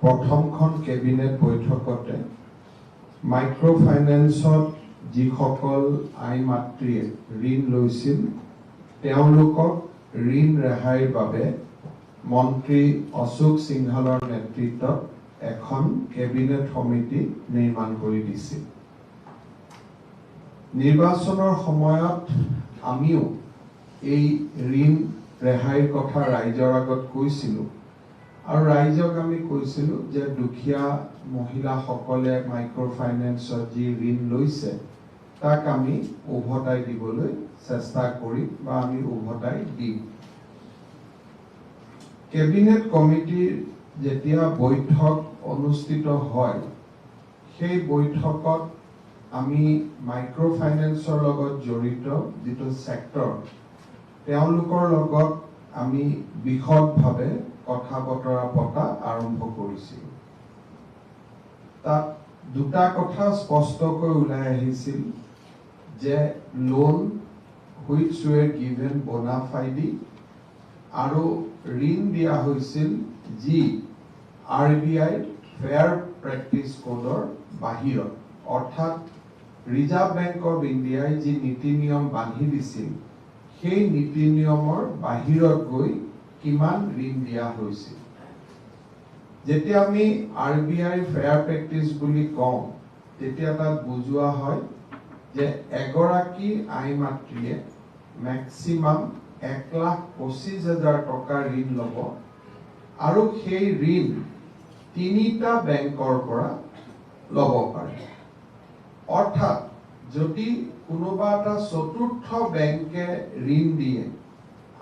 প্ৰথমখন কেবিনেট বৈঠকতে মাইক্ৰ' ফাইনেন্সত যিসকল আই মাতৃয়ে ঋণ লৈছিল, তেওঁলোকক ঋণ ৰেহাইৰ বাবে মন্ত্ৰী অশোক সিংহালৰ নেতৃত্বত এখন কেবিনেট সমিতি নিৰ্মাণ কৰি দিছিল। নিৰ্বাচনৰ সময়ত আমিও এই ঋণ ৰেহাইৰ কথা ৰাইজৰ আগত কৈছিলোঁ আৰু ৰাইজক আমি কৈছিলোঁ যে দুখীয়া মহিলাসকলে মাইক্ৰ' ফাইনেন্সত যি ঋণ লৈছে, তাক আমি উভতাই দিবলৈ চেষ্টা কৰিম বা আমি উভতাই দিম। কেবিনেট কমিটিৰ যেতিয়া বৈঠক অনুষ্ঠিত হয়, সেই বৈঠকত আমি মাইক্ৰ' ফাইনেন্সৰ লগত জড়িত যিটো ছেক্টৰ, তেওঁলোকৰ লগত আমি বিশদভাৱে কথা বতৰা পতা আৰম্ভ কৰিছিলোঁ। তাত দুটা কথা স্পষ্টকৈ ওলাই আহিছিল যে loan which were given bona fide আৰু ঋণ দিয়া হৈছিল যি আৰ বি আইৰ ফেয়াৰ প্ৰেক্টিচ কোডৰ বাহিৰত, অৰ্থাৎ ৰিজাৰ্ভ বেংক অফ ইণ্ডিয়াই যি নীতি নিয়ম বান্ধি দিছিল, সেই নীতি নিয়মৰ বাহিৰত গৈ কিমান ঋণ দিয়া হৈছিল। যেতিয়া আমি আৰ বি আইৰ ফেয়াৰ প্ৰেক্টিচ বুলি কওঁ, তেতিয়া তাত বুজোৱা হয় যে এগৰাকী আই মাতৃয়ে মেক্সিমাম 1,25,000 টকা ঋণ ল'ব আৰু সেই ঋণ তিনিটা বেংকৰ পৰা ল'ব পাৰে। অৰ্থাৎ যদি কোনোবা এটা চতুৰ্থ বেংকে ঋণ দিয়ে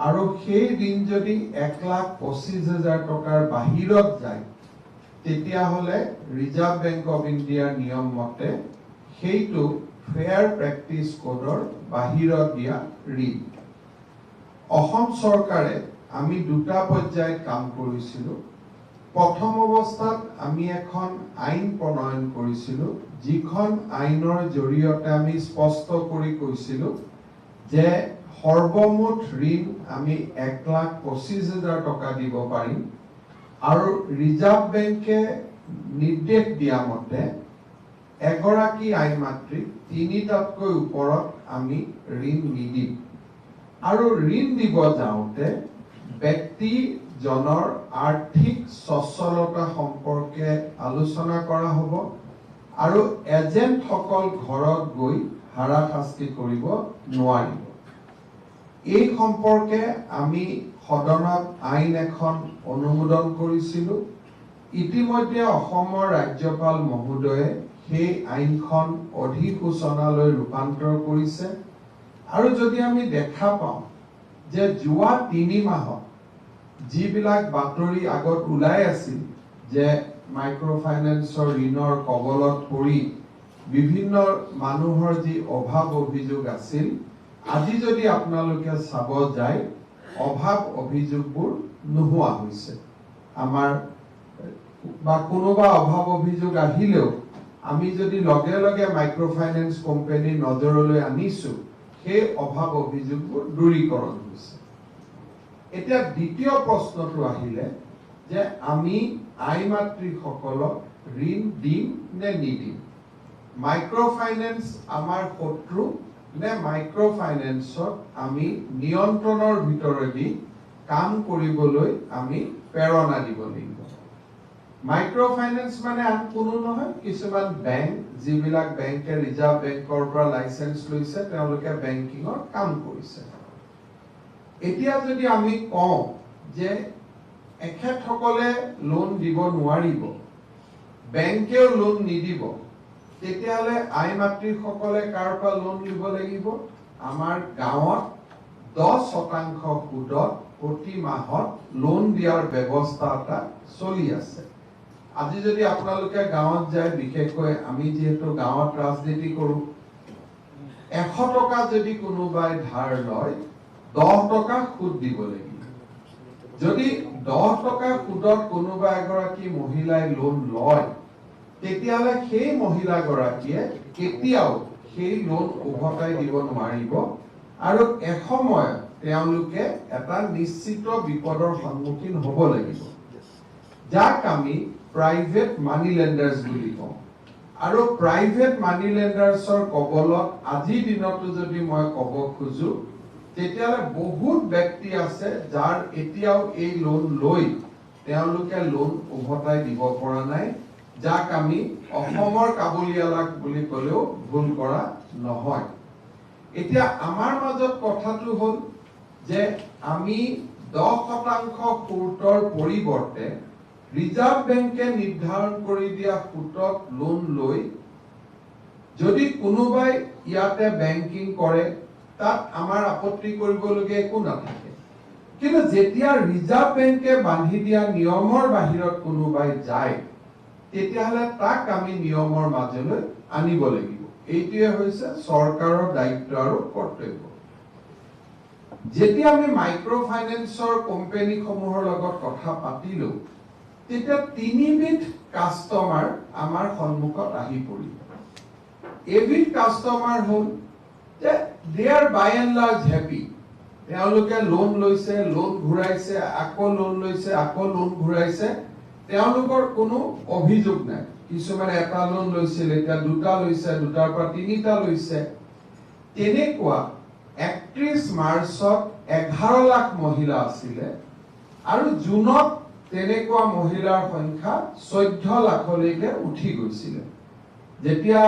আৰু সেই ঋণ যদি 1,25,000 টকাৰ বাহিৰত যায়, তেতিয়াহ'লে ৰিজাৰ্ভ বেংক অফ ইণ্ডিয়াৰ নিয়ম মতে সেইটো ফেয়াৰ প্ৰেক্টিচ কোডৰ বাহিৰত দিয়া ঋণ। অসম চৰকাৰে আমি দুটা পৰ্যায়ত কাম কৰিছিলোঁ। প্ৰথম অৱস্থাত আমি এখন আইন প্ৰণয়ন কৰিছিলোঁ, যিখন আইনৰ জৰিয়তে আমি স্পষ্ট কৰি কৈছিলোঁ যে সৰ্বমুঠ ঋণ আমি 1,25,000 টকা দিব পাৰিম আৰু ৰিজাৰ্ভ বেংকে নিৰ্দেশ দিয়া মতে এগৰাকী আই মাতৃক তিনিটাতকৈ ওপৰত আমি ঋণ নিদিম আৰু ঋণ দিব যাওঁতে ব্যক্তিজনৰ আৰ্থিক সচ্ছলতা সম্পৰ্কে আলোচনা কৰা হ'ব আৰু এজেণ্টসকল ঘৰত গৈ হাৰাশাস্তি কৰিব নোৱাৰিব। এই সম্পৰ্কে আমি সদনত আইন এখন অনুমোদন কৰিছিলোঁ। ইতিমধ্যে অসমৰ ৰাজ্যপাল মহোদয়ে সেই আইনখন অধিসূচনালৈ ৰূপান্তৰ কৰিছে আৰু যদি আমি দেখা পাওঁ যে যোৱা 3 মাহত যিবিলাক বাতৰি আগত ওলাই আছিল যে মাইক্ৰ' ফাইনেন্সৰ ঋণৰ কবলত পৰি বিভিন্ন মানুহৰ যি অভাৱ অভিযোগ আছিল, আজি যদি আপোনালোকে চাব যায়, অভাৱ অভিযোগবোৰ নোহোৱা হৈছে আমাৰ বা কোনোবা অভাৱ অভিযোগ আহিলেও আমি যদি লগে লগে মাইক্ৰ' ফাইনেন্স কোম্পানীৰ নজৰলৈ আনিছো, সেই অভাৱ অভিযোগবোৰ দূৰীকৰণ হৈছে। এতিয়া দ্বিতীয় প্ৰশ্নটো আহিলে যে আমি আই মাতৃসকলক ঋণ দিম নে নিদিম? মাইক্ৰ' ফাইনেন্স আমাৰ শত্ৰু নে মাইক্ৰ' ফাইনেন্সত আমি নিয়ন্ত্ৰণৰ ভিতৰেদি কাম কৰিবলৈ আমি প্ৰেৰণা দিব লাগিব? মাইক্ৰ' ফাইনেন্স মানে আন কোনো নহয়, কিছুমান বেংক, যিবিলাক বেংকে ৰিজাৰ্ভ বেংকৰ পৰা লাইচেন্স লৈছে, তেওঁলোকে বেংকিঙৰ কাম কৰিছে। এতিয়া যদি আমি কওঁ যে এখেতসকলে লোন দিব নোৱাৰিব, বেংকেও লোন নিদিব, তেতিয়াহ'লে আই মাতৃসকলে কাৰ পৰা লোন দিব লাগিব? আমাৰ গাঁৱত 10% সুদত প্ৰতি মাহত লোন দিয়াৰ ব্যৱস্থা এটা চলি আছে। আজি যদি আপোনালোকে গাঁৱত যায়, বিশেষকৈ আমি যিহেতু গাঁৱত ৰাজনীতি কৰোঁ, 100 টকা যদি কোনোবাই ধাৰ লয়, 10 টকা সুদ দিব লাগিব। যদি 10 টকা সুদত কোনোবা এগৰাকী মহিলাই লোন লয়, তেতিয়াহ'লে সেই মহিলাগৰাকীয়ে কেতিয়াও সেই লোন উভতাই দিব নোৱাৰিব আৰু এসময়ত তেওঁলোকে এটা নিশ্চিত বিপদৰ সন্মুখীন হ'ব লাগিব, যাক আমি প্ৰাইভেট মানি লেণ্ডাৰ্ছ বুলি কওঁ। আৰু প্ৰাইভেট মানি লেণ্ডাৰ্ছৰ কবলত আজিৰ দিনতো যদি মই ক'ব খোজো, তেতিয়াহ'লে বহুত ব্যক্তি আছে যাৰ এতিয়াও এই লোন লৈ তেওঁলোকে লোন উভতাই দিব পৰা নাই, যাক আমি অসমৰ কাবুলিয়ালা বুলি ক'লেও ভুল কৰা নহয়। এতিয়া আমাৰ মাজত কথাটো হ'ল যে আমি 10% সুতৰ পৰিৱৰ্তে ৰিজাৰ্ভ বেংকে নিৰ্ধাৰণ কৰি দিয়া সুতত লোন লৈ যদি কোনোবাই ইয়াতে বেংকিং কৰে, তাত আমাৰ আপত্তি কৰিবলগীয়া একো নাথাকে। কিন্তু যেতিয়া ৰিজাৰ্ভ বেংকে বান্ধি দিয়া নিয়মৰ বাহিৰত কোনোবাই যায়, তেতিয়াহ'লে তাক আমি নিয়মৰ মাজলৈ আনিব লাগিব। এইটোৱে হৈছে চৰকাৰৰ দায়িত্ব আৰু কৰ্তব্য। যেতিয়া আমি মাইক্ৰ' ফাইনেন্সৰ কোম্পানীসমূহৰ লগত কথা পাতিলো, তেতিয়া তিনিবিধ কাষ্টমাৰ আমাৰ সন্মুখত আহি পৰিল। এবিধ কাষ্টমাৰ হ'ল যে they are by and large happy। তেওঁলোকে লোন লৈছে, লোন ঘূৰাইছে, আকৌ লোন লৈছে, আকৌ লোন ঘূৰাইছে, তেওঁলোকৰ কোনো অভিযোগ নাই। কিছুমানে এটা লোন লৈছিল, এতিয়া দুটা লৈছে, দুটাৰ পৰা তিনিটা লৈছে। তেনেকুৱা 31 মাৰ্চত 11 লাখ মহিলা আছিলে আৰু জুনত তেনেকুৱা মহিলাৰ সংখ্যা 14 লাখলৈকে উঠি গৈছিলে। যেতিয়া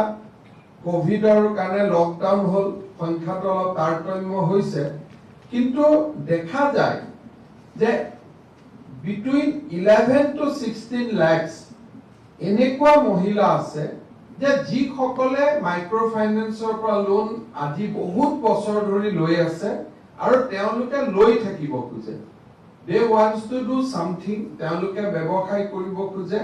কভিডৰ কাৰণে লকডাউন হ'ল, সংখ্যাটো অলপ তাৰতম্য হৈছে। কিন্তু দেখা যায় যে between 11 to 16 lakhs এনেকুৱা মহিলা আছে যে যিসকলে মাইক্ৰ' ফাইনেন্সৰ পৰা লোন আজি বহুত বছৰ ধৰি লৈ আছে আৰু তেওঁলোকে লৈ থাকিব খোজে। They wants to do something। তেওঁলোকে ব্যৱসায় কৰিব খোজে।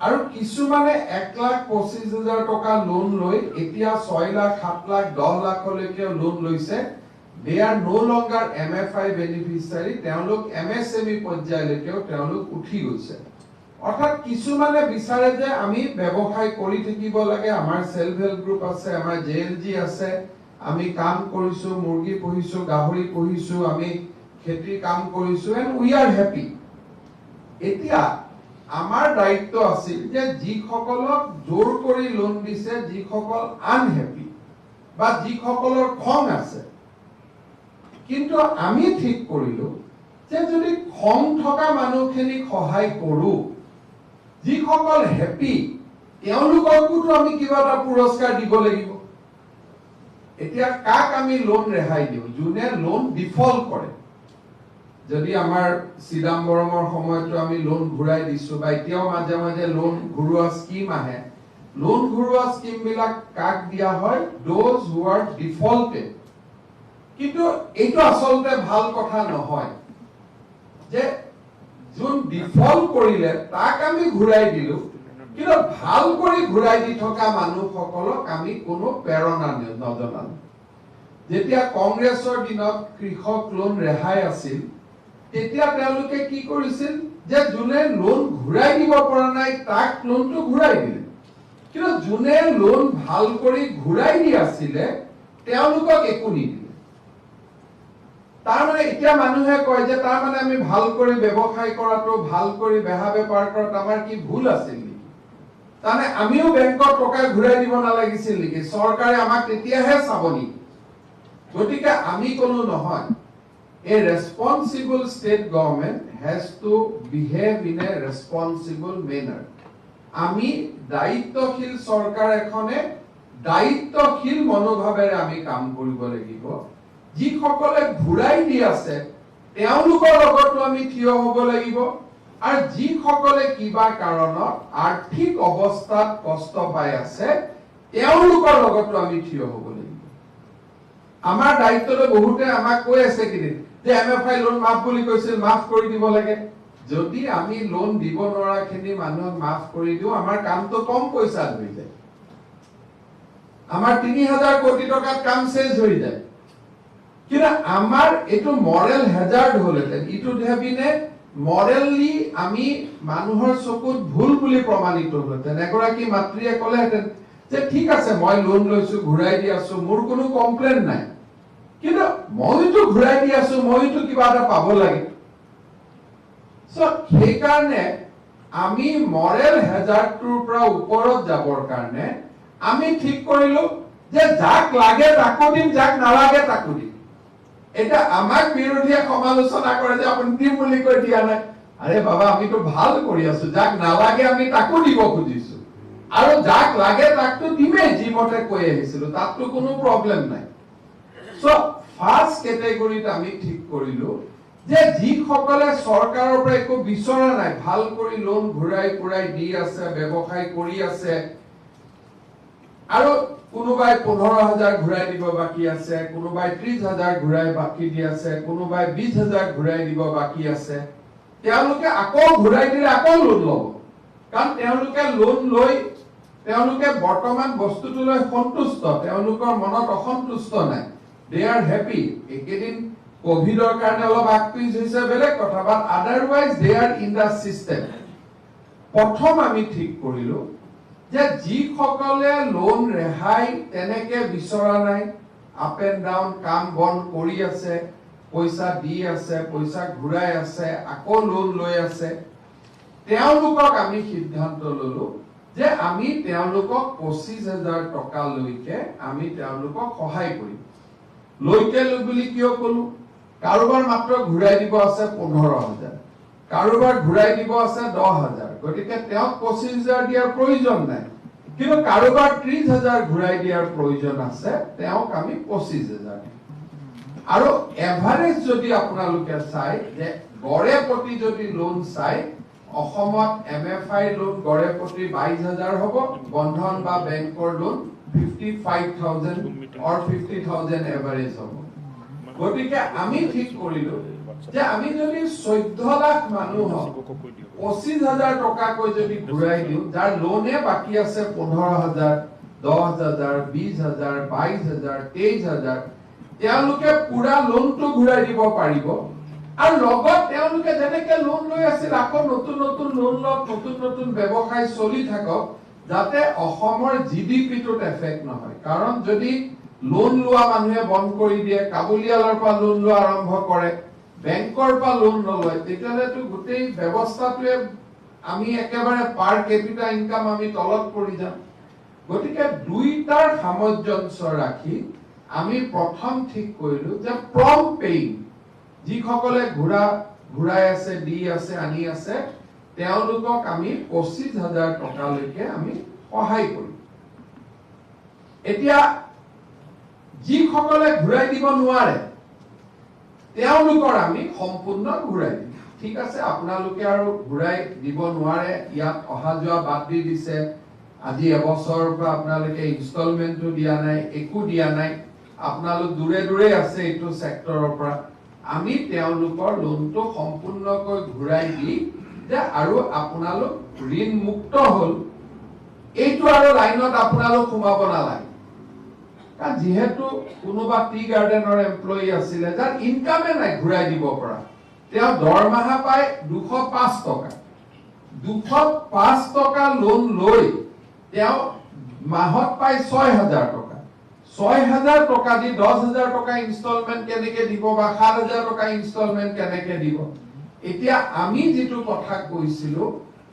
আৰু কিছুমানে 1,25,000 টকা লোন লৈ এতিয়া 6 লাখ, 7 লাখ, 10 লাখলৈকে লোন লৈছে। They are no longer MFI beneficiary। তেওঁলোক এমএছএমই পৰ্যায়লৈকেও তেওঁলোক উঠি গৈছে। অৰ্থাৎ কিছুমানে বিচাৰে যে আমি ব্যৱসায় কৰি থাকিব লাগে, আমাৰ চেল্ফ হেল্প গ্ৰুপ আছে, আমাৰ জেএলজি আছে, আমি কাম কৰিছো, মুৰ্গী পুহিছো, গাহৰি পুহিছো, আমি খেতিৰ কাম কৰিছো and we are happy। এতিয়া আমাৰ দায়িত্ব আছিল যে যিসকলক জোৰ কৰি লোন দিছে, যিসকল আনহেপি বা যিসকলৰ খং আছে। কিন্তু আমি ঠিক কৰিলো যে যদি খং থকা মানুহখিনিক সহায় কৰো, যিসকল হেপী তেওঁলোককোতো আমি কিবা এটা পুৰস্কাৰ দিব লাগিব। এতিয়া কাক আমি লোন ৰেহাই দিওঁ? যোনে লোন ডিফল্ট কৰে। যদি আমাৰ চিদাম্বৰমৰ সময়তো আমি লোন ঘূৰাই দিছো বা এতিয়াও মাজে মাজে লোন ঘূৰোৱা স্কিম আহে, লোন ঘূৰোৱা স্কিম বিলাক কাক দিয়া হয়? Those who are defaulted। কিন্তু এইটো আচলতে ভাল কথা নহয় যে যোন ডিফল্ট কৰিলে তাক আমি ঘূৰাই দিলো, কিন্তু ভাল কৰি ঘূৰাই দি থকা মানুহসকলক আমি কোনো প্ৰেৰণা নজনালো। যেতিয়া কংগ্ৰেছৰ দিনত কৃষক লোন ৰেহাই আছিল, তেতিয়া তেওঁলোকে কি কৰিছিল যে যোনে লোন ঘূৰাই দিব পৰা নাই, তাক লোনটো ঘূৰাই দিলে, কিন্তু যোনে লোন ভাল কৰি ঘূৰাই দি আছিলে, তেওঁলোকক একো নিদিলে। তাৰমানে এতিয়া মানুহে কয় যে তাৰমানে আমি ভাল কৰি ব্যৱসায় কৰাটো, ভাল কৰি বেহা বেপাৰ কৰাটো আমাৰ কি ভুল আছিল নেকি? তাৰমানে আমিও বেংকত টকা ঘূৰাই দিব নালাগিছিল নেকি? চৰকাৰে আমাক তেতিয়াহে চাব নেকি? গতিকে আমি কলো নহয়, a responsible state government has to behave in a responsible manner। আমি দায়িত্বশীল চৰকাৰ এখনে দায়িত্বশীল মনোভাৱেৰে আমি কাম কৰিব লাগিব। যিসকলে ঘূৰাই দি আছে, তেওঁলোকৰ লগতো আমি থিয় হ'ব লাগিব আৰু যিসকলে কিবা কাৰণত আৰ্থিক অৱস্থাত কষ্ট পাই আছে, তেওঁলোকৰ লগতো আমি থিয় হ'ব লাগিব। আমাৰ দায়িত্বটো বহুতে আমাক কৈ আছে কেইদিন যে এমএফআই লোন মাফ বুলি কৈছিল, মাফ কৰি দিব লাগে। যদি আমি লোন দিব নোৱাৰাখিনি মানুহক মাফ কৰি দিওঁ, আমাৰ কামটো কম পইচাত হৈ যায়। আমাৰ 3000 কোটি টকাত কাম চেঞ্জ হৈ যায়। কিন্তু আমাৰ এইটো মৰেল হেজাৰ্ড হ'লহেঁতেন। It would have been a morally আমি মানুহৰ চকুত ভুল বুলি প্ৰমাণিত হ'লহেঁতেন। এগৰাকী মাতৃয়ে ক'লেহেঁতেন যে ঠিক আছে, মই লোন লৈছো, ঘূৰাই দি আছো, মোৰ কোনো কমপ্লেইন নাই, কিন্তু ময়োতো ঘূৰাই দি আছো, ময়োতো কিবা এটা পাব লাগে। চ' সেইকাৰণে আমি মৰেল হেজাৰটোৰ পৰা ওপৰত যাবৰ কাৰণে আমি ঠিক কৰিলো যে যাক লাগে তাকো দিম, যাক নালাগে তাকো দিম। এতিয়া আমাক বিৰোধীয়ে সমালোচনা কৰে যে আপুনি দিম বুলি কৈ দিয়া নাই। আৰে বাবা, আমিতো ভাল কৰি আছো, যাক নালাগে আমি তাকো দিব খুজিছো, আৰু যাক লাগে তাকতো দিমেই, যিমতে কৈ আহিছিলো, তাততো কোনো প্ৰব্লেম নাই। চ' ফাৰ্ষ্ট কেটেগৰীত আমি ঠিক কৰিলো যে যিসকলে চৰকাৰৰ পৰা একো বিচৰা নাই, ভাল কৰি লোন ঘূৰাই পুৰাই দি আছে, ব্যৱসায় কৰি আছে, আৰু কোনোবাই 15,000 ঘূৰাই দিব বাকী আছে, কোনোবাই 30,000 ঘূৰাই বাকী দি আছে, কোনোবাই 20,000 ঘূৰাই দিব বাকী আছে, তেওঁলোকে আকৌ ঘূৰাই দিলে আকৌ লোন ল'ব, কাৰণ তেওঁলোকে লোন লৈ তেওঁলোকে বৰ্তমান বস্তুটোলৈ সন্তুষ্ট, তেওঁলোকৰ মনত অসন্তুষ্ট নাই, they are happy. এইকেইদিন কভিডৰ কাৰণে অলপ আগপিছ হৈছে বেলেগ কথা, but otherwise they are in the system. প্ৰথম আমি ঠিক কৰিলো যে যিসকলে লোন ৰেহাই তেনেকে বিচৰা নাই, আপ এণ্ড ডাউন কাম বন কৰি আছে, পইচা দি আছে, পইচা ঘূৰাই আছে, আকৌ লোন লৈ আছে, তেওঁলোকক আমি সিদ্ধান্ত ললো যে আমি তেওঁলোকক 25,000 টকালৈকে আমি তেওঁলোকক সহায় কৰিম। লৈকে বুলি কিয় কলো, কাৰোবাৰ মাত্ৰ ঘূৰাই দিব আছে 15,000, কাৰোবাৰ ঘূৰাই দিব আছে 10,000, গতিকে তেওঁক 25,000 দিয়াৰ প্ৰয়োজন নাই, কিন্তু কাৰোবাৰ 30,000 ঘূৰাই দিয়াৰ প্ৰয়োজন আছে, তেওঁক আমি 25,000 দিম। আৰু এভাৰেজ যদি আপোনালোকে চাই যে গড়ে প্ৰতি যদি লোন চাই, অসমত এম এফ আই লোন গড়ে প্ৰতি 22,000 হ'ব, বন্ধন বা বেংকৰ লোন 55,000 or 50,000 average হ'ব। গতিকে আমি ঠিক কৰিলো যে আমি যদি 14 লাখ মানুহক 25,000 টকাকৈ যদি ঘূৰাই দিওঁ, যাৰ লোনে বাকী আছে 15,000, 10,000, 20,000, 22,000, 23,000, তেওঁলোকে পুৰা লোনটো ঘূৰাই দিব পাৰিব। আৰু লগত তেওঁলোকে যেনেকে লোন লৈ আছিল আকৌ নতুন নতুন লোন লওক, নতুন নতুন ব্যৱসায় চলি থাকক, যাতে অসমৰ জি ডি পিটোত এফেক্ট নহয়। কাৰণ যদি লোন লোৱা মানুহে বন্ধ কৰি দিয়ে, কাবুলিয়ালৰ পৰা লোন লোৱা আৰম্ভ কৰে, বেংকৰ পৰা লোন নলয়, তেতিয়াহ'লেতো গোটেই ব্যৱস্থাটোৱে আমি একেবাৰে পাৰ কেপিটা ইনকাম আমি তলত পৰি যাম। গতিকে দুইটাৰ সামঞ্জস্য ৰাখি আমি প্ৰথম ঠিক কৰিলো যে প্ৰম পেয়িং, যিসকলে ঘূৰাই আছে, দি আছে, আনি আছে, তেওঁলোকক আমি 25,000 টকালৈকে আমি সহায় কৰিম। এতিয়া যিসকলে ঘূৰাই দিব নোৱাৰে তেওঁলোকৰ আমি সম্পূৰ্ণ ঘূৰাই দিম। ঠিক আছে, আপোনালোকে আৰু ঘূৰাই দিব নোৱাৰে, ইয়াত অহা যোৱা বাদ দি দিছে, আজি এবছৰৰ পৰা আপোনালোকে ইনষ্টলমেণ্টো দিয়া নাই, একো দিয়া নাই, আপোনালোক দূৰে দূৰে আছে এইটো ছেক্টৰৰ পৰা, আমি তেওঁলোকৰ লোনটো সম্পূৰ্ণকৈ ঘূৰাই দি যে আৰু আপোনালোক ঋণ মুক্ত হ'ল, এইটো আৰু লাইনত আপোনালোক সোমাব নালাগে। কাৰণ যিহেতু কোনোবা টি গাৰ্ডেনৰ এমপ্লয়ী আছিলে যাৰ ইনকামে নাই ঘূৰাই দিব পৰা, তেওঁ দৰমহা পায় 205 টকা, 205 টকা লোন লৈ তেওঁ মাহত পায় 6,000 টকা, 6,000 টকা দি 10,000 টকা ইনষ্টলমেণ্ট কেনেকে দিব বা 7,000 টকা ইনষ্টলমেণ্ট কেনেকে দিব? এতিয়া আমি যিটো কথা কৈছিলো,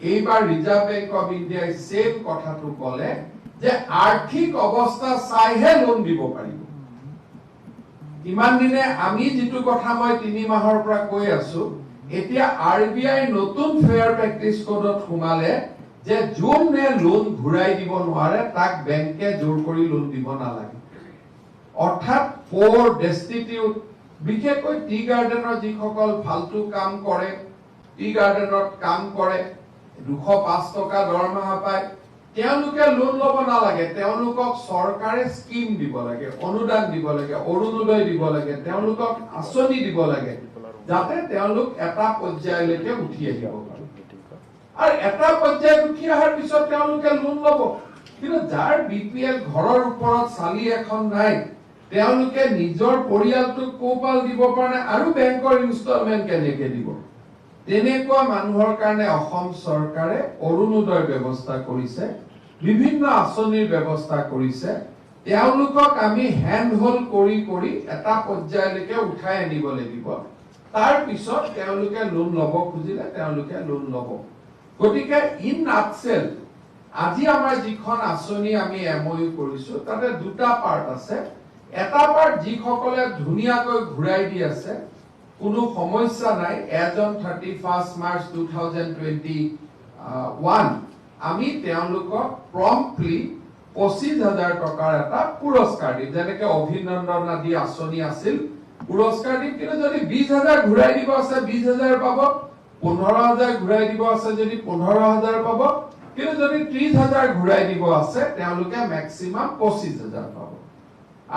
এইবাৰ ৰিজাৰ্ভ বেংক অফ ইণ্ডিয়াই ছেম কথাটো ক'লে যে আৰ্থিক অৱস্থা চাইহে লোন দিব পাৰিব। ইমান দিনে আমি যিটো কথা মই 3 মাহৰ পৰা কৈ আছো, এতিয়া আৰ বি আই নতুন ফেয়াৰ প্ৰেক্টিচ কোডত সোমালে যে যোনে লোন ঘূৰাই দিব নোৱাৰে তাক বেংকে জোৰ কৰি লোন দিব নালাগে। অৰ্থাৎ প'ৰ, ডেষ্টিটিউট, বিশেষকৈ টি গাৰ্ডেনৰ যিসকল ফাল্টু কাম কৰে, টি গাৰ্ডেনত কাম কৰে, 205 টকা দৰমহা পায়, তেওঁলোকে লোন ল'ব নালাগে। তেওঁলোকক চৰকাৰে স্কিম দিব লাগে, অনুদান দিব লাগে, অৰুণোদয় দিব লাগে, তেওঁলোকক আঁচনি দিব লাগে, যাতে তেওঁলোক এটা পৰ্যায়লৈকে উঠি আহিব পাৰে। আৰু এটা পৰ্যায়ত উঠি অহাৰ পিছত তেওঁলোকে লোন ল'ব। কিন্তু যাৰ বি পি এল ঘৰৰ ওপৰত চালি এখন নাই, তেওঁলোকে নিজৰ পৰিয়ালটোক পোহপাল দিব পৰা নাই আৰু বেংকৰ ইনষ্টলমেণ্ট কেনেকে দিব? তেনেকুৱা মানুহৰ কাৰণে অসম চৰকাৰে অৰুণোদয়ৰ ব্যৱস্থা কৰিছে, বিভিন্ন আঁচনিৰ ব্যৱস্থা কৰিছে। তেওঁলোকক আমি হেণ্ড হোল্ড কৰি কৰি এটা পৰ্যায়লৈকে উঠাই আনিব লাগিব। তাৰ পিছত তেওঁলোকে লোন ল'ব খুজিলে তেওঁলোকে লোন ল'ব। গতিকে ইন নাটছেল আজি আমাৰ যিখন আঁচনি আমি এমঅইউ কৰিছো, তাতে দুটা পাৰ্ট আছে। এটা পাৰ্ট, যিসকলে ধুনীয়াকৈ ঘূৰাই দি আছে, কোনো সমস্যা নাই, as on 31 March 2021 আমি তেওঁলোকক প্ৰম্পটলি 25,000 টকাৰ এটা পুৰস্কাৰ দিম। যেনেকে অভিনন্দন আদি আঁচনি আছিল, পুৰস্কাৰ দিম। কিন্তু যদি 20,000 ঘূৰাই দিব আছে, 20,000 পাব। 15,000 ঘূৰাই দিব আছে যদি, 15,000 পাব। কিন্তু যদি 30,000 ঘূৰাই দিব আছে, তেওঁলোকে মেক্সিমাম 25,000 পাব।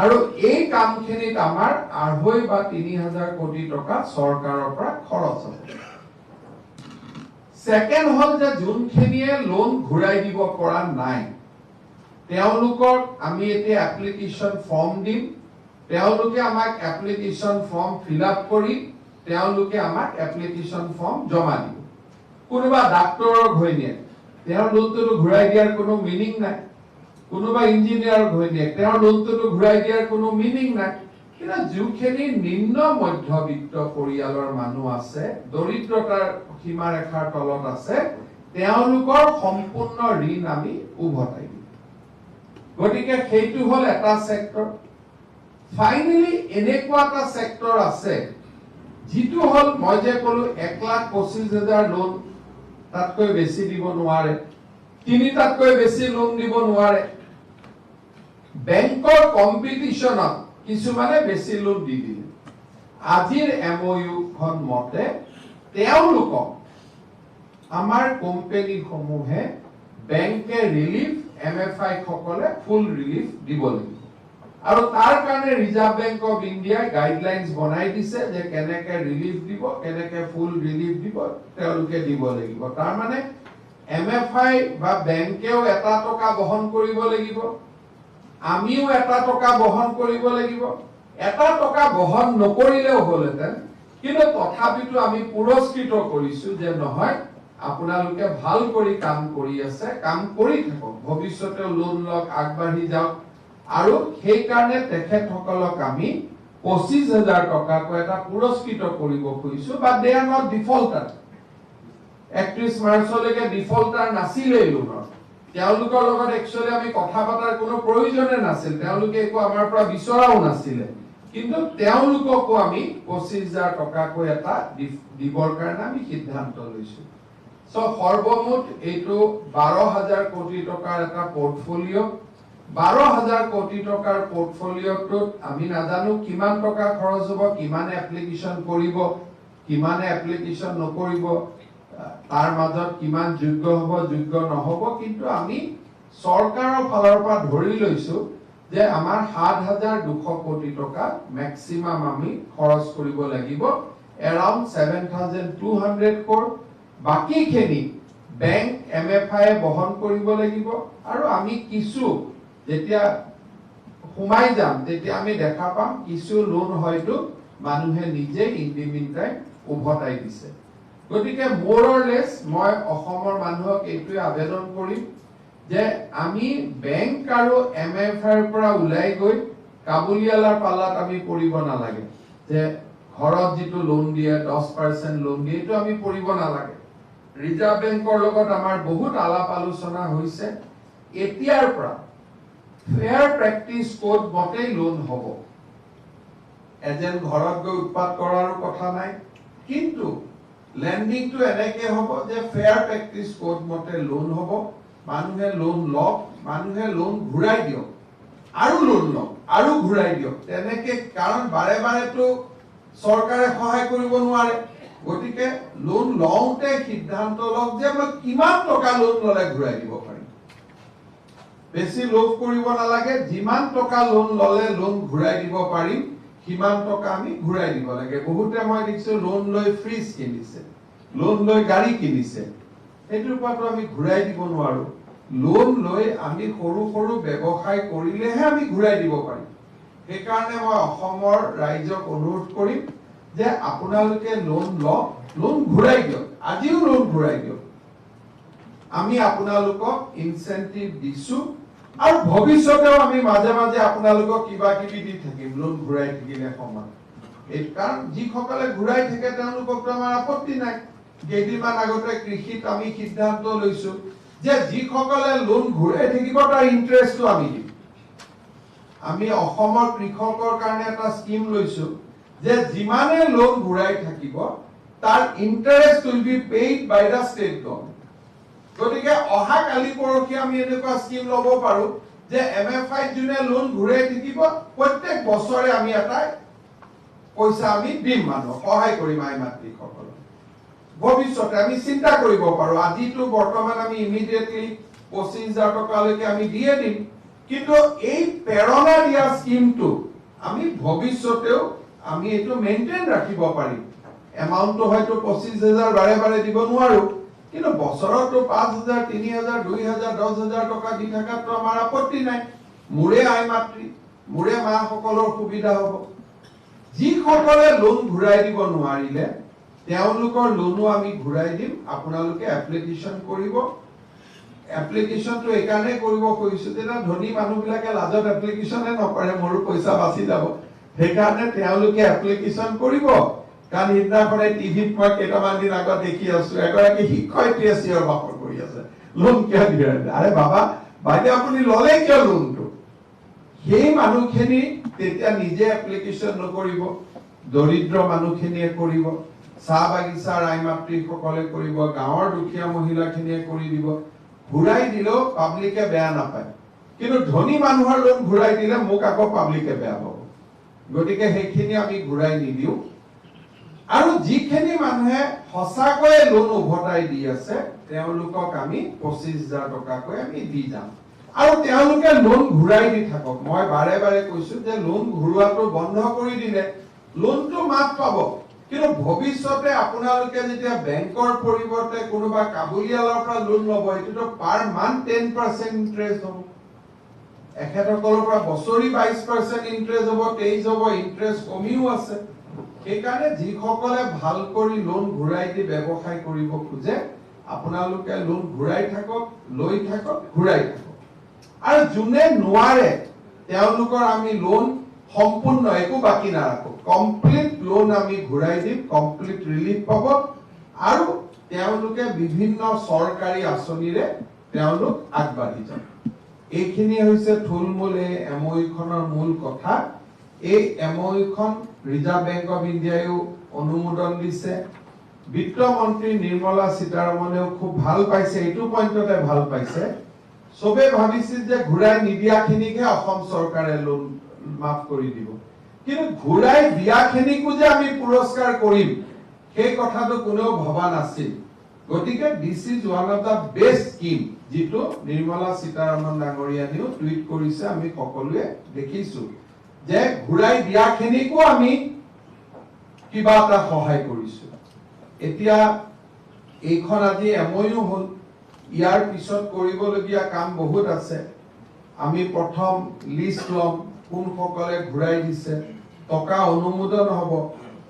আৰু এই কামখিনিত আমাৰ 2.5 বা 3 হাজাৰ কোটি টকা চৰকাৰৰ পৰা খৰচ হ'ব। ছেকেণ্ড হ'ল যে যোনখিনিয়ে লোন ঘূৰাই দিব পৰা নাই, তেওঁলোকক আমি এতিয়া এপ্লিকেশ্যন ফৰ্ম দিম। তেওঁলোকে আমাক এপ্লিকেশ্যন ফৰ্ম ফিল আপ কৰি তেওঁলোকে আমাক এপ্লিকেশ্যন ফৰ্ম জমা দিব। কোনোবা ডাক্তৰৰ ঘৈণীয়েক, তেওঁৰ লোনটোতো ঘূৰাই দিয়াৰ কোনো মিনিং নাই। কোনোবা ইঞ্জিনিয়াৰৰ ঘৈণীয়েক, তেওঁৰ লোনটোতো ঘূৰাই দিয়াৰ কোনো মিনিং নাই। কিন্তু যিখিনি নিম্ন মধ্যবিত্ত পৰিয়ালৰ মানুহ আছে, দৰিদ্ৰতাৰ সীমাৰেখাৰ তলত আছে, তেওঁলোকৰ সম্পূৰ্ণ ঋণ আমি উভতাই দিম। গতিকে সেইটো হ'ল এটা চেক্টৰ। ফাইনেলি এনেকুৱা এটা চেক্টৰ আছে, যিটো হ'ল মই যে ক'লো 1,25,000 লোন, তাতকৈ বেছি দিব নোৱাৰে, তিনিটাতকৈ বেছি লোন দিব নোৱাৰে। বেংকৰ কম্পিটিশ্যনত কিছুমানে বেছি লোন দি দিলে। আজিৰ এম অ' ইউখন মতে তেওঁলোকক আমাৰ কোম্পেনীসমূহে, বেংকে ৰিলিফ, এমএফআই সকলে ফুল ৰিলিফ দিব লাগিব। আৰু তাৰ কাৰণে ৰিজাৰ্ভ বেংক অফ ইণ্ডিয়াই গাইডলাইনছ বনাই দিছে যে কেনেকে ৰিলিফ দিব, কেনেকে ফুল ৰিলিফ দিব, তেওঁলোকে দিব লাগিব। তাৰমানে এমএফআই বা বেংকেও এটা টকা বহন কৰিব লাগিব, আমিও এটা টকা বহন কৰিব লাগিব। এটা টকা বহন নকৰিলেও হ'লহেঁতেন, কিন্তু তথাপিতো আমি পুৰস্কৃত কৰিছো যে নহয়, আপোনালোকে ভাল কৰি কাম কৰি আছে, কাম কৰি থাকক, ভৱিষ্যতেও লোন লওক, আগবাঢ়ি যাওক। আৰু সেইকাৰণে তেখেতসকলক আমি 25,000 টকাকৈ এটা পুৰস্কৃত কৰিব খুজিছো। বা they are not defaulter। 31 মাৰ্চলৈকে ডিফল্টাৰ নাছিলেই লোনৰ। তেওঁলোকৰ লগত একচুৱেলি আমি কথা পতাৰ কোনো প্ৰয়োজনে নাছিল, তেওঁলোকে একো আমাৰ পৰা বিচৰাও নাছিলে। কিন্তু তেওঁলোককো আমি 25,000 টকাকৈ এটা দিবৰ কাৰণে আমি সিদ্ধান্ত লৈছো। চ' সৰ্বমুঠ এইটো 12 হাজাৰ কোটি টকাৰ এটা পৰ্টফলিঅ'। 12 হাজাৰ কোটি টকাৰ পৰ্টফলিঅ'টোত আমি নাজানো কিমান টকা খৰচ হ'ব, কিমানে এপ্লিকেশ্যন কৰিব, কিমানে এপ্লিকেশ্যন নকৰিব, তাৰ মাজত কিমান যোগ্য হ'ব, যোগ্য নহ'ব। কিন্তু আমি চৰকাৰৰ ফালৰ পৰা ধৰি লৈছো যে আমাৰ 7200 কোটি টকা মেক্সিমাম আমি খৰচ কৰিব লাগিব, around 7200 crore। বাকীখিনি বেংক, এমএফআই বহন কৰিব লাগিব। আৰু আমি কিছু যেতিয়া সোমাই যাম, তেতিয়া আমি দেখা পাম কিছু লোন হয়তো মানুহে নিজে ইন the mean time উভতাই দিছে। গতিকে মোৰ অৰ লেছ মই অসমৰ মানুহক এইটোৱে আবেদন কৰিম যে আমি বেংক আৰু এমএফআইৰ পৰা ওলাই গৈ কাবুলিয়ালাৰ পাল্লাত আমি পৰিব নালাগে, যে ঘৰত যিটো লোন দিয়ে, 10% লোন দিয়ে, এইটো আমি পৰিব নালাগে। ৰিজাৰ্ভ বেংকৰ লগত আমাৰ বহুত আলাপ আলোচনা হৈছে। এতিয়াৰ পৰা ফেয়াৰ প্ৰেক্টিচ কোড মতেই লোন হ'ব। এজেণ্ট ঘৰত গৈ উৎপাত কৰাৰো কথা নাই, কিন্তু লেণ্ডিংটো এনেকে হ'ব যে ফেয়াৰ প্ৰেক্টিচ কোড মতে লোন হ'ব। মানুহে লোন লওক, মানুহে লোন ঘূৰাই দিয়ক, আৰু লোন লওক আৰু ঘূৰাই দিয়ক তেনেকে। কাৰণ বাৰে বাৰেতো চৰকাৰে সহায় কৰিব নোৱাৰে। গতিকে লোন লওঁতে সিদ্ধান্ত লওক যে মই কিমান টকা লোন ল'লে ঘূৰাই দিব পাৰিম। বেছি লোভ কৰিব নালাগে। যিমান টকা লোন ল'লে লোন ঘূৰাই দিব পাৰিম, সিমান টকা আমি ঘূৰাই দিব লাগে। বহুতে মই দেখিছো লোন লৈ ফ্ৰিজ কিনিছে, লোন লৈ গাড়ী কিনিছে, সেইটোৰ পৰাতো আমি ঘূৰাই দিব নোৱাৰো। লোন লৈ আমি সৰু সৰু ব্যৱসায় কৰিলেহে আমি ঘূৰাই দিব পাৰিম। সেইকাৰণে মই অসমৰ ৰাইজক অনুৰোধ কৰিম যে আপোনালোকে লোন লওক, লোন ঘূৰাই দিয়ক, আজিও লোন ঘূৰাই দিয়ক। আমি আপোনালোকক ইনচেন্টিভ দিছো আৰু ভৱিষ্যতেও আমি মাজে মাজে আপোনালোকক কিবা কিবি দি থাকিম লোন ঘূৰাই থাকিলে সময়ত। এই কাৰণ যিসকলে ঘূৰাই থাকে, তেওঁলোককতো আমাৰ আপত্তি নাই। কেইদিনমান আগতে কৃষিত আমি সিদ্ধান্ত লৈছো যে যিসকলে লোন ঘূৰাই থাকিব তাৰ ইণ্টাৰেষ্টটো আমি দিম। আমি অসমৰ কৃষকৰ কাৰণে এটা স্কিম লৈছো যে যিমানে লোন ঘূৰাই থাকিব তাৰ interest will be paid by the state government. গতিকে অহা কালি পৰহি আমি এনেকুৱা স্কিম ল'ব পাৰো যে এম এফ আইত যোনে লোন ঘূৰাই থাকিব প্ৰত্যেক বছৰে আমি এটা পইচা আমি দিম, মানুহক সহায় কৰিম, আই মাতৃসকলক। ভৱিষ্যতে আমি চিন্তা কৰিব পাৰো। আজিতো বৰ্তমান আমি ইমিডিয়েটলি 25,000 টকালৈকে আমি দিয়ে দিম, কিন্তু এই প্ৰেৰণা দিয়া স্কিমটো আমি ভৱিষ্যতেও আমি এইটো মেইনটেইন ৰাখিব পাৰিম। এমাউণ্টটো হয়তো 25,000 বাৰে বাৰে দিব নোৱাৰো, কিন্তু বছৰতো 5,000, 3,000, 2,000, 10,000 টকা দি থকাটো আমাৰ আপত্তি নাই। মোৰে আই মাতৃ, মোৰে মাসকলৰ সুবিধা হ'ব। যিসকলে লোন ঘূৰাই দিব নোৱাৰিলে তেওঁলোকৰ লোনো আমি ঘূৰাই দিম। আপোনালোকে এপ্লিকেশ্যন কৰিব। এপ্লিকেশ্যনটো এইকাৰণে কৰিব খুজিছো তেতিয়া ধনী মানুহবিলাকে লাজত এপ্লিকেশ্যনে নকৰে, মোৰো পইচা বাচি যাব। সেইকাৰণে তেওঁলোকে এপ্লিকেশ্যন কৰিব। কাৰণ সিদিনাখনে টিভিত মই কেইটামান দিন আগত দেখি আছো এগৰাকী শিক্ষয়িত্ৰীয়ে চিঞৰ বাখৰ কৰি আছে, লোন কিয় দিয়ে? আৰে বাবা বাইদেউ, আপুনি ল'লে কিয় লোনটো? সেই মানুহখিনি তেতিয়া নিজে এপ্লিকেশ্যন নকৰিব, দৰিদ্ৰ মানুহখিনিয়ে কৰিব, চাহ বাগিচাৰ আই মাতৃসকলে কৰিব, গাঁৱৰ দুখীয়া মহিলাখিনিয়ে কৰি দিব। ঘূৰাই দিলেও পাব্লিকে বেয়া নাপায়, কিন্তু ধনী মানুহৰ লোন ঘূৰাই দিলে মোক আকৌ পাব্লিকে বেয়া পাব। গতিকে সেইখিনি আমি ঘূৰাই নিদিওঁ। আৰু যিখিনি মানুহে সঁচাকৈয়ে লোন উভতাই দি আছে তেওঁলোকক আমি 25,000 টকাকৈ আমি দি যাম। আৰু তেওঁলোকে লোন ঘূৰাই দি থাকক। মই বাৰে বাৰে কৈছো যে লোন ঘূৰোৱাটো বন্ধ কৰি দিলে লোনটো মাফ পাব, কিন্তু ভৱিষ্যতে আপোনালোকে যেতিয়া বেংকৰ পৰিৱৰ্তে কোনোবা কাবুলিয়ালৰ পৰা লোন ল'ব, এইটোতো পাৰ মান্থ 10% ইণ্টাৰেষ্ট হ'ব। এখেতসকলৰ পৰা বছৰি 22% ইণ্টাৰেষ্ট হ'ব, 23 হ'ব, ইণ্টাৰেষ্ট কমিও আছে। সেইকাৰণে যিসকলে ভাল কৰি লোন ঘূৰাই দি ব্যৱসায় কৰিব খোজে, আপোনালোকে লোন ঘূৰাই থাকক, লৈ থাকক, ঘূৰাই থাকক। আৰু যোনে নোৱাৰে তেওঁলোকৰ আমি লোন সম্পূৰ্ণ একো বাকী নাৰাখো, কমপ্লিট লোন আমি ঘূৰাই দিম, কমপ্লিট ৰিলিফ পাব। আৰু তেওঁলোকে বিভিন্ন চৰকাৰী আঁচনিৰে তেওঁলোক আগবাঢ়ি যাব। এইখিনি হৈছে থুলমূল এই এমঅইউখনৰ মূল কথা। এই এমঅইউখন ৰিজাৰ্ভ বেংক অফ ইণ্ডিয়াইও অনুমোদন দিছে। বিত্তমন্ত্ৰী নিৰ্মলা সীতাৰমণেও খুব ভাল পাইছে, এইটো পইণ্টতে ভাল পাইছে। চবে ভাবিছিল যে ঘূৰাই নিদিয়াখিনিকহে অসম চৰকাৰে লোন মাফ কৰি দিব, কিন্তু ঘূৰাই দিয়াখিনিকো যে আমি পুৰস্কাৰ কৰিম সেই কথাটো কোনেও ভবা নাছিল। গতিকে this is one of the best scheme, যিটো নিৰ্মলা সীতাৰমণ ডাঙৰীয়ানীও টুইট কৰিছে, আমি সকলোৱে দেখিছো যে ঘূৰাই দিয়াখিনিকো আমি কিবা এটা সহায় কৰিছো। এতিয়া এইখন আজি এমঅইউ হ'ল, ইয়াৰ পিছত কৰিবলগীয়া কাম বহুত আছে। আমি প্ৰথম লিষ্ট ল'ম কোনসকলে ঘূৰাই দিছে, টকা অনুমোদন হ'ব,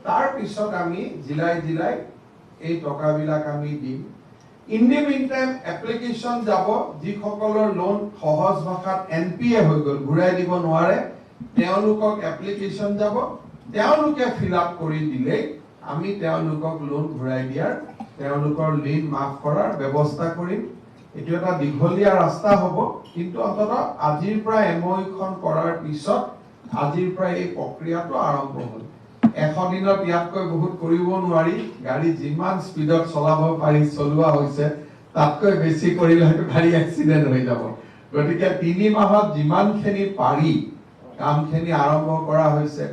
তাৰ পিছত আমি জিলাই জিলাই এই টকাবিলাক আমি দিম। In the mean time application যাব, যিসকলৰ লোন সহজ ভাষাত এন পি এ হৈ গ'ল, ঘূৰাই দিব নোৱাৰে, তেওঁলোকক এপ্লিকেশ্যন যাব, তেওঁলোকে ফিল আপ কৰি দিলেই আমি তেওঁলোকক লোন ঘূৰাই দিয়াৰ, তেওঁলোকৰ ঋণ মাফ কৰাৰ ব্যৱস্থা কৰিম। এইটো এটা দীঘলীয়া ৰাস্তা হ'ব, কিন্তু অন্ততঃ আজিৰ পৰা এমঅইউখন কৰাৰ পিছত আজিৰ পৰা এই প্ৰক্ৰিয়াটো আৰম্ভ হ'ল। 100 দিনত ইয়াতকৈ বহুত কৰিব নোৱাৰি, গাড়ী যিমান স্পীডত চলাব পাৰি চলোৱা হৈছে, তাতকৈ বেছি কৰিলে হয়তো গাড়ী এক্সিডেণ্ট হৈ যাব। গতিকে 3 মাহত যিমানখিনি পাৰি কামখিনি আৰম্ভ কৰা হৈছে।